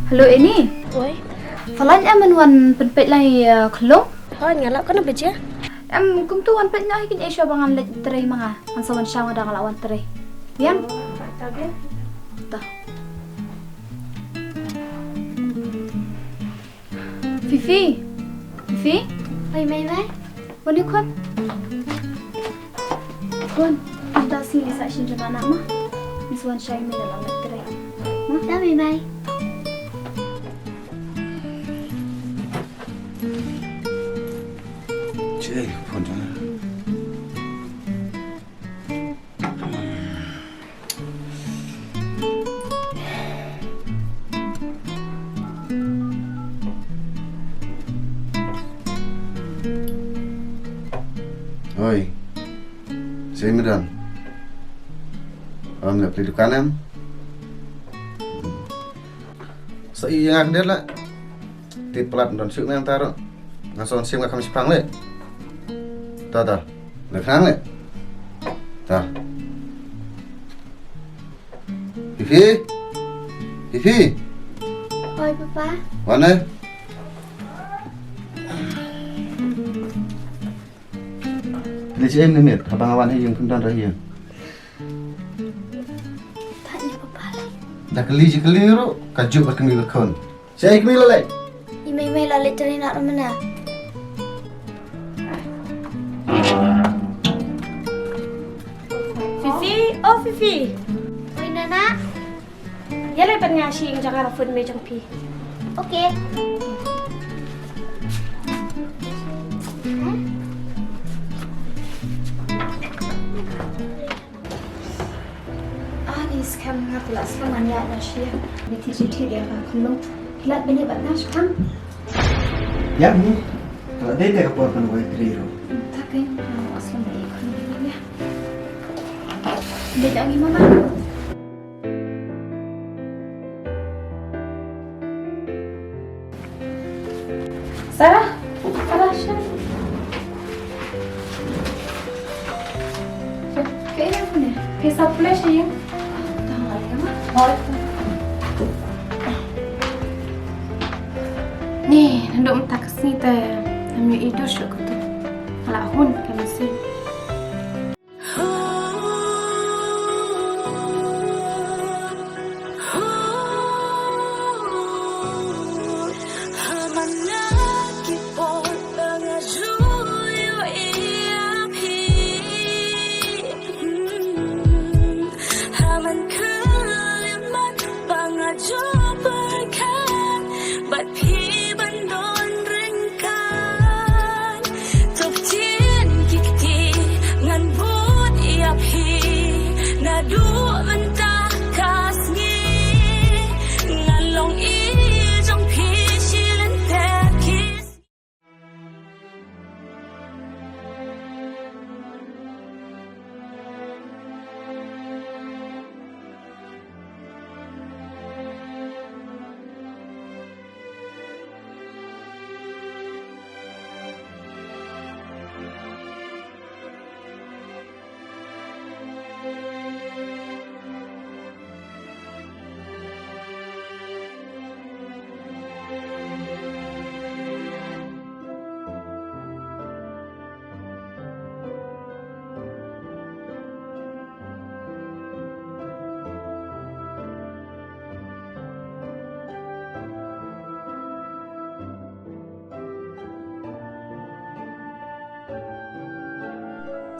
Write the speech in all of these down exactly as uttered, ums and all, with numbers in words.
Hello, Annie. Oi. Pha lah em, wan pynpeit lai, eh, khlung? Hooid, nga lah, kano baje? Em, kumtu wan peit noh hi, kane shuwa ba ngan leit trei ma nga. Ngan sa wan shaw, nga dang lah wan trei. Biang? Ta biang. Ta. Fifi. Fifi. Oi, Mei Mei. Wan ïa khun. Khun, mynta sngi sa shin jong nga ma. Ngan sa wan shaw ïa me, nga lah wan trei. Ma? Ta, Mei Mei. Che, phone jong nga. Oi. Seiñ me don. Ym leh pli dukan em? Sa ïa nga khyndiat la. Tit palat don shuh nang ta ruh. Nga son sim nga kham shipang le. Ta ta. Le khnang le. Ta. Fifi. Fifi. Oi, Papa. Wan eh. Phi leit shaei ne miet, haba nga wan ha ïing phim don ha ïing. Thait ïa papa lei. Da kylli ji kylli ruh, ka juk bad kmie bad khun. Shaei kmie la leit? I Mei Mei la leit trei na ruh mynne. Fifi, oh Fifi. Oi Nana. Ïa leit bad nga sha ïing jong nga, ruh phone mei jong phi. Okay. Ani skhem nga pula skhem ania na shi. Ni ti ti ti dia ka khunlung. Phi lah ban ïa bad nga skhem. Ïa ni. Ka la dei te ka por ban wai tri ruh. Takin nga skhem ïa khunlung ïa. Dei ka ngi mama. Sarah, Sarah, sha. Sha, kaei ïa phi ne? Phi sa pule sha ïing. Tang lai ka ma. Hooid. Ni, naduh mynta ka sngi te, ngam ïohi dur shuh katu. Nga la hun ka mynsiem. Bad phi ban don ryngkat. To ktien ki kti ngan bud ïa phi. Naduh mynta ka sngi ngan long i jong phi shi lynter ki.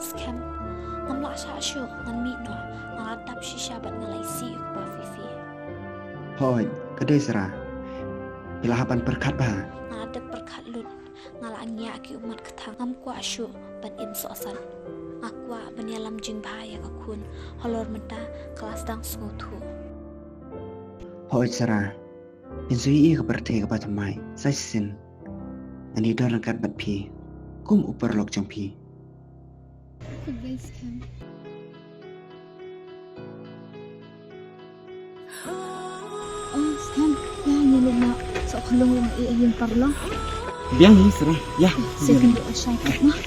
Skhem, ngam lah shah shuh, ngan mih noh, nga la dap shisha bad nga la isih ïa u kpa Fifi. Hooid, ka dei Sara. Phi la hap ban pyrkhat bha. Nga la dep pyrkhat lut. Nga la ngiah ki ummat kata, ngam kwah shuh ban im sohsat. Nga kwah ban ïalam jingbha ïa ka khun, halor mynta ka la sdang sngewthuh. Hooid Sara, phin sa ïohi ïa ka pyrthei kaba thymmai sa shisien. Ngan ïadon ryngkat bad phi kum u paralok jong phi. Goodbye Skhem. Oh, Skhem, ïa, ngi leit noh. Soh khunlung long i ïing paralok. Biang hi Sara, ïa. Second day shai kat na. Hmm,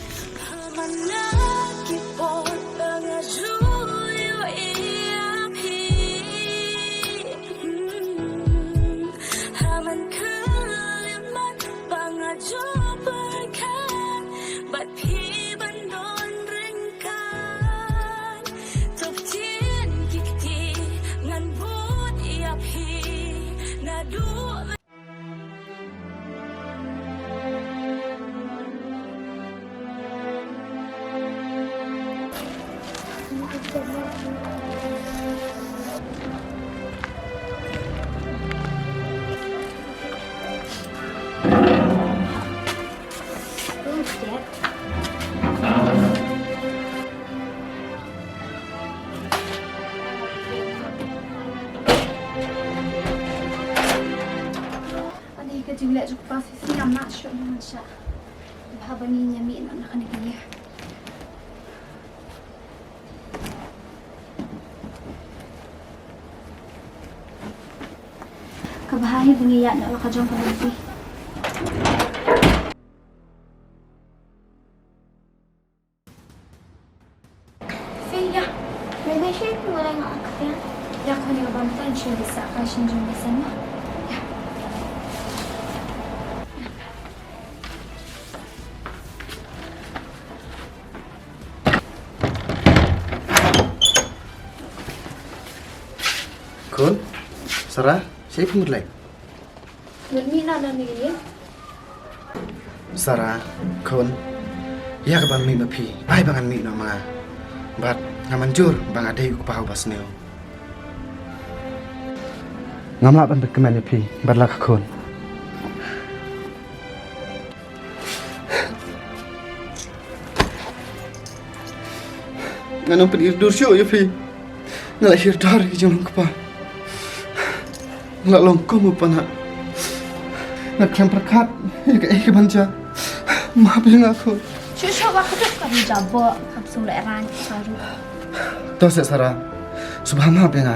Ani ka jingleh jong u kpa Fifi ngam lah shuh, ngam shah. Bha ba ngin ïa mih noh na kane ka ïing. Ka bha hi ba ngi ïaid noh la ka jong ka lynti. Fifi, ïa. Maybe she can go and ask him. Ïa, khun, ïa, ban tan shu bisa ka shin jong bisa na. Ïa. Khun, Sarah, shaei phi mut lei? Mut mih noh na ne ïing. Sarah, khun, ïa kaban mih ma phi, ai ba ngan mih noh ma nga. Bad ngam mynjur ba nga dei u kpa uba sniew. Ngam lah ban pynkmen ïa phi bad la ka khun. Ngan ym pynir dur shuh ïa phi. Nga la hiar dur ïa ki jinglong kpa. Nga la long kum u panak. Nga khlem pyrkhat ïa kaei kaban jia. Map ïa nga khun. Shuh shuh ba ka duk ka jabok. Kam sngewlehrain ka ruh. To seh Sarah. Sngewbha map ïa nga.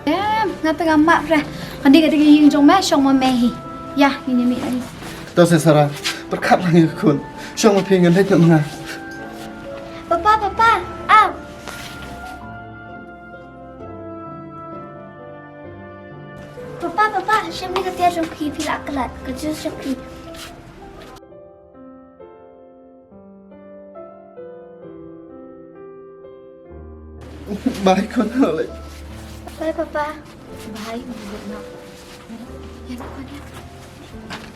Em, nga tang nga map re. Kane ka dei ka ïing jong me, shong ma me hi. Ïa, ngin ïa mih nangne. To seh Sarah, pyrkhat lang ïa ka khun. Shong ma phi, ngan leit noh ma nga. Papa, papa, ap. Papa, papa, shim ne ka tiar jong phi, phi lah klet, ka juice jong phi. Bye khun, leit. Bye papa. Bye, bye. Ïa, khun, ïa.